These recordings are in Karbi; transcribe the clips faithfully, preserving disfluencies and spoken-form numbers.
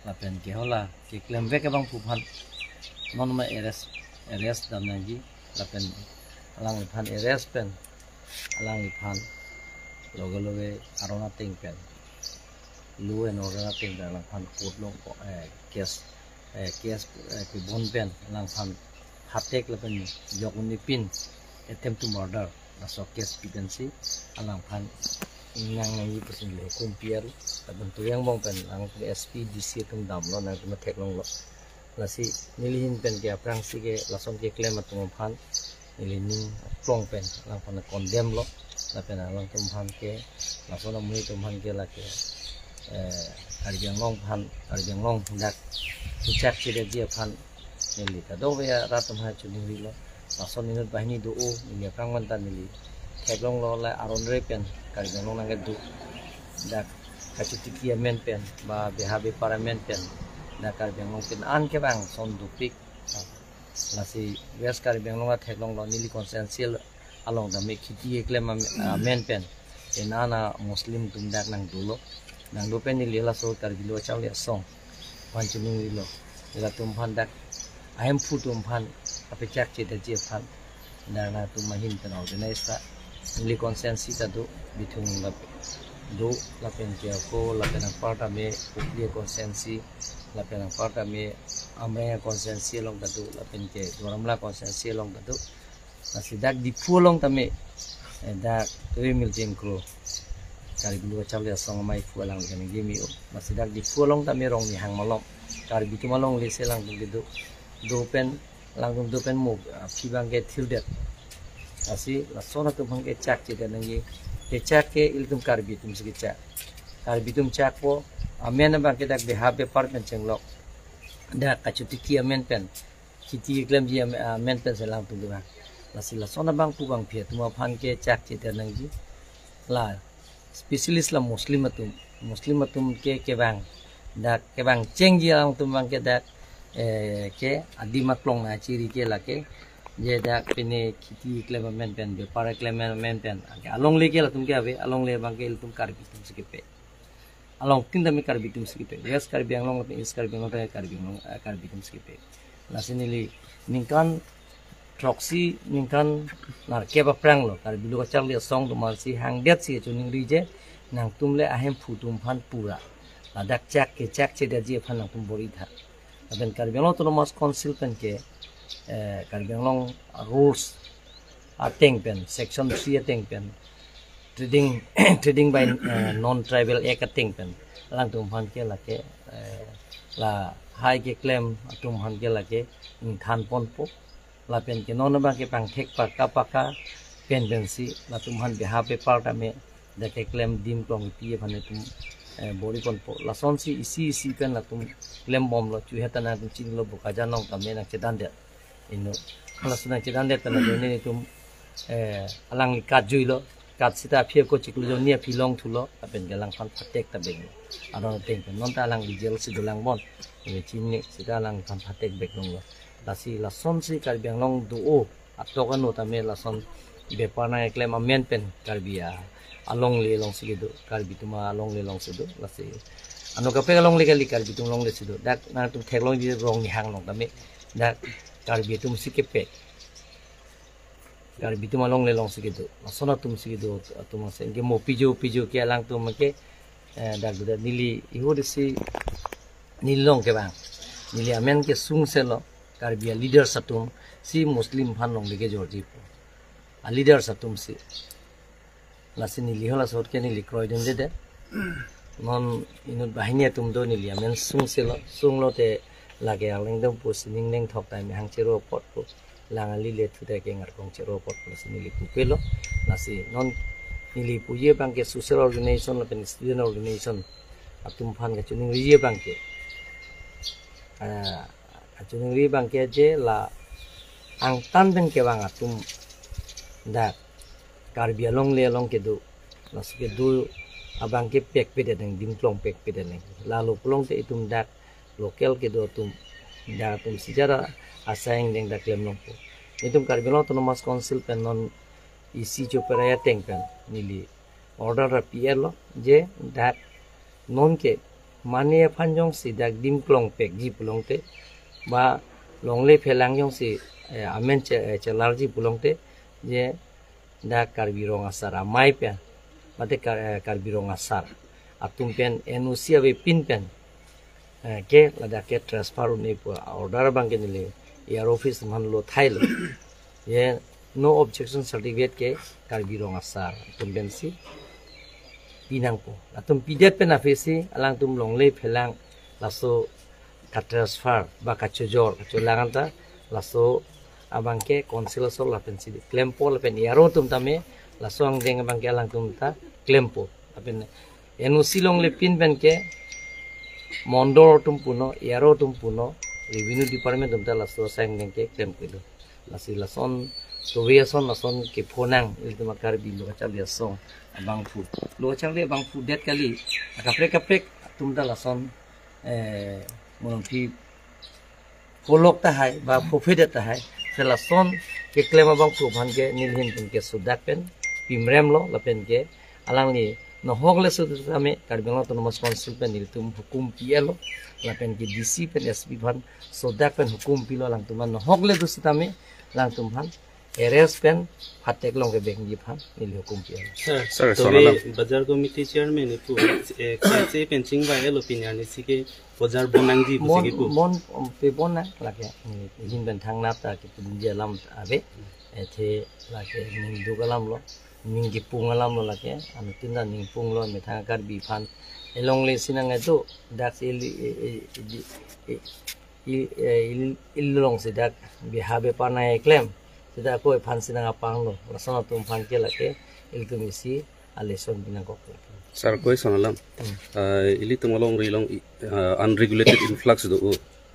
Lapen ke hala keklemvek abangphu aphan non ma arrest, arrest dam nangji. Lapen alangliphan arrest pen alangliphan loge loge aron ateng pen, law and order ateng pen alangphan court along, eh, case, eh, case, eh, kebon pen alangphan phatek lapen jok un-e pin attempt to murder laso case pi pensi alangphan ingnang nangji pusi neli hukum pi-et. Lapen toyang bong pen alangphan S P, D C atum damlo, nangtum theklonglo. Lasi neli ahin pen ke aphrangsi ke lason keklem atum aphan neli ning aklong pen alangphan condemn lo. Lapen alangtum aphan ke, lason amonit atum aphan ke lake, eh, Karbi Anglong aphan, Karbi Anglong dak kechak chedetji aphan neli kadokave arat atum aphan choningrilo. Lason inut banghini do-o, neli aphrang manta neli theklonglo, la aron re pen Karbi Anglong nangkedo, dak kachotiki amen pen ba beha bepar amen pen dak Karbi Anglong pin an kevang ason dopik. Lasi West Karbi Anglong atheklonglo, neli constituency along tame kheti keklem am-, amen pen ena na Muslim atum dak nangdolo. Nangdo pen neli laso Karbi Lo Charli Asong aphan choningrilo, elatum aphan dak ahemphu atum aphan apechak chedetji aphan dak nangtum ahin pen organize ta. Neli constituency ta do, Bithung lap do, lapen ke ako, lapen anpar tame Kopili constituency, lapen anpar tame Amreng constituency along ta do, lapen ke Duar Amla constituency along ta do. Lasi dak Diphu along tame, eh, dak Tuimil Jengkro, Karbi Lo Charli Asong amaiphu, alangli keme kimi o. Lasi dak Diphu along tame Rongnihang malom, Karbi atum alongle si alangtum kedo. Do pen, alangtum do pen mo, ah, aphi abangke thirdet. Lasi lason atum aphan kechak chedet nangji. Kechak ke ilitum Karbi atumsi kechak. Karbi atum chakpo, amen abangke dak beha bepar pen chenglok, dak kachotiki amen pen, kheti keklemji am-, amen pensi alangtum dovang. Lasi lason abangphu abangphi atum aphan kechak chedet nangji. La specialist la Muslim atum, Muslim atum ke kevang, dak kevang chengji alangtum abangke dak, eh, ke adim aklong nangchiri ke lake, je dak pine kheti keklem amen pen, bepar keklem amen pen, anke alongle ke latum ke ave, alongle abangke ilitum Karbi atumsi kepe. Along tin tame Karbi atumsi kepe. West Karbi Anglong lapen East Karbi Anglong tame Karbi Anglong, eh, Karbi atumsi kepe. Lasi neli ningkan throksi, ningkan nerkep aphranglo Karbi Lo Charli Asong atum aphansi hangdetsi choningri je, nangtum le ahemphu atum aphan pura ladak chak kechak chedetji aphan nangtum bor-itha. Lapen Karbi Anglong Autonomous Council pen ke, eh, Karbi Anglong rules ateng pen, section three ateng pen, trading, trading by, eh, non-tribal act ateng pen, alangtum aphan ke lake, eh, lahai keklem atum aphan ke lake ingthan ponpo. Lapen ke non abangke pangthek paka paka pen pensi latum aphan beha bepar tame dak keklem adim aklong kepi aphan itum, eh, bor-i ponpo. Lasonsi isi isi pen latum klembomlo, chuhet ta nangtum chinilo, Bokajan along tame nangchedandet. Inut hala si nangchedandet pen ajoine itum, eh, alangli kat juilo. Kat seta aphi ako chiklo jonni aphi longthulo, lapen ke alangphan phatek ta benglo. Aron ateng pen non ta alangli jail si dolang bon. Neli chini seta alangphan phatek bek longlo. Lasi lasonsi Karbi Anglong do-o atok ano tame lason bepar nangkeklem amen pen Karbi a-, alongle alongsi kedo, Karbi atum alongle alongsi do. Lasi ano kaprek alongle kali, Karbi atum alonglesi do. Dak nangtum theklongji Rongnihang along tame dak Karbi atumsi kepe. Karbi atum alongle alongsi kedo. Lason atumsi kedo atum ase. Anke mo pijo pijo ke alangtum ke, eh, dak do dak neli ihut isi neli along kevang. Neli amen ke sungselo, Karbi a-leaders atumsi Muslim aphan longle kejorji pu. A-leaders atumsi. Lasi neli hala sot ke neli kroidundedet. Non inut banghini atum do, neli amen sungselo, sunglote lake alangtum pusi ning nengthok tame hang chero apot pu. Lang ali le thu ta ke ngarkong chero apot pu lasi neli pupelo. Lasi non neli puji abangke social organization lapen student organization atum aphan kachoningriji abangke, ah, kachoningri abangke je la angtan pen kevang atum dak Karbi alongle along kedo, laso kedo abangke pekpedet nang, adim aklong pekpedet nang. Lalo pulote itum dak local kedo atum, dak atumsi jara asai angdeng dak klem longpo. Itum Karbi Anglong Autonomous Council pen non isi choperai ateng pen neli order ra pi-etlo je dak non ke Mane aphan jongsi dak dim klong pekji pulote, ba longle phelang jongsi, eh, amen che-, eh, chelarji pulote, je dak Karbi Rong Asar amei pen, mate Kar-, eh, Karbi Rong Asar atum pen N O C avepin pen, eh, ke ladak ke transfer un-e pu order abang ke neli E R O office man lo thailo. Ye no objection certificate ke Karbi Rong Asar atum pensi pinangpo. Atum pidet pen aphi si alangtum longle phelang laso ka-transfer ba kachojor kacholang anta laso abang ke council asor lapen si klempo lapen E R O atum tame laso angdeng abang ke alangtum ta klempo. Lapen N O C longle pin pen ke mondol atum punon, E R O atum punon, revenue department atum ta laso asai angdeng ke klem kilo. Lasi lason, tovi ason lason kephonang, ilitum a-Karbi lo kacharli asong abangphu. Lo kacharli abangphu det kali, akaprek kaprek atum ta lason, eh, monongpi pholok tahai, ba phophedet tahai. Se lason keklem abangphu aphan ke neli ahin pen ke sodak pen pimrem lo, lapen ke alangli nohok le sudut kami Karbi Anglong Autonomous Council pen nelitum hukum pi-etlo, lapen ke D C pen S P aphan sodak pen hukum pilo, alangtum aphan nohok le do sitame alangtum aphan arrest pen phatek long kebengji aphan neli hukum pi-etlo. Sir, Sir, tobe Sonalam. Bazar Committee Chairman ipu, eh, K C pen chingvai-etlo pini arnisi ke bazar bon nangji pusi Mon, kipu. Mon, um, pe bon nang lake, hmm, ahin pen thangnat ta kipudunji alam ave, ethe lake ning duk alam lo, ning kipung alam lo lake, anuttin ta ning punglo, methang Karbi aphan. Elongle sinang itu, dak il, il, il, il, il, il, il long si dak biha bepar nangklem. Sita ko aphan sinang apanglo, lason atum aphan ke lake, ilitum isi a-lesson pinangkok. Sir, ko Sonalam. Hmm. Ah, ilitum alongri along, ah, unregulated influx do.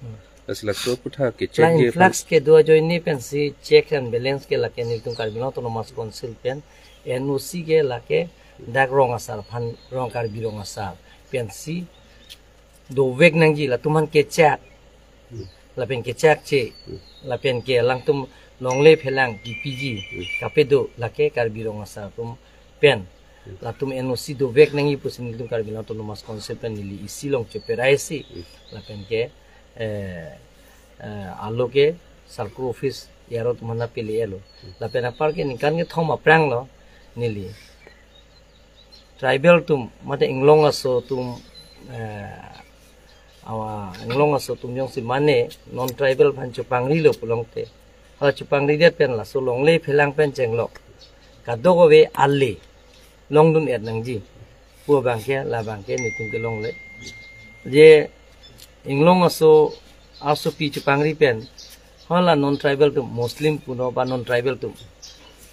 Hmm. Lasi laso aphuthak ke check Lang je influx ke do ajoine pensi check and balance ke lake nelitum Karbi Anglong Autonomous Council pen N O C ke lake dak Rong Asar aphan, Rong Karbi Rong Asar pensi dovek nangji, latum aphan kechak, lapen kechakche, lapen ke alangtum longle phelang kipiji, kapedo lake Karbi Rong Asar atum pen latum N O C dovek nangji pusi nelitum Karbi Anglong Autonomous Council pen neli isi long cheperai si, lapen ke, eh, eh, alo ke circle office E R O atum aphan pele-etlo. Lapen apar ke ningkan kethom aphrang lo neli tribal atum, mate inglong aso atum, eh, awa inglong aso atum jongsi mane non tribal aphan chepangrilo pulote, hala chepangridet pen laso longle phelang pen chenglok kadokave ale longdun-et nangji pu abang ke, labang ke nelitum kelongle. Je inglong aso, asopi chepangri pen hala non tribal atum, Muslim punon ba non tribal atum,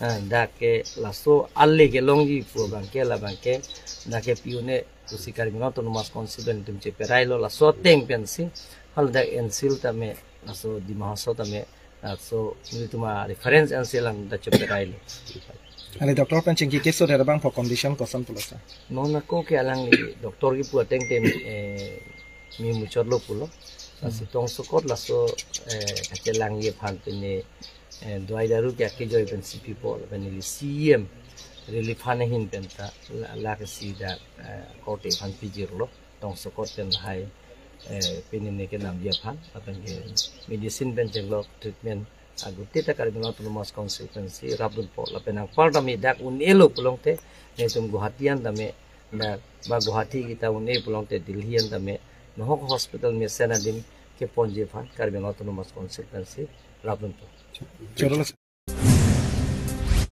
ah, dak ke laso ale kelongji pu abang ke, labang ke dak ke pi un-e pusi Karbi Anglong Autonomous Council pen nelitum cheperailo, laso ateng pensi hala dak N C L tame, laso Dima Hasao tame, laso nelitum a-reference N C L along dak cheperailo. Ale doctor pen chingki keso dera abangphu condition koson pulo sir? Non ako ke alangli doctor kipu ateng tem, eh, memuchotlo pulo. Lasi tongsokot laso, eh, kachelangji aphan pine, eh, dawai daru ke akejoi pensi pipo, lapen neli C E M relief fund ahin pen ta la, lake si dak, eh, korte aphan pijirlo, tongsokot pen lahai, eh, pine ne kenamji aphan, lapen ke medicine pen chenglok treatment agute ta Karbi Anglong Autonomous Council pensi rapdunpo, lapen anpar tame dak un-elo pulote, nelitum Guwahati an tame dak, ba Guwahati kita un-e pulote Delhi an tame nohok hospital mesen adim keponji aphan Karbi Anglong Autonomous Council pensi rapdunpo. Choro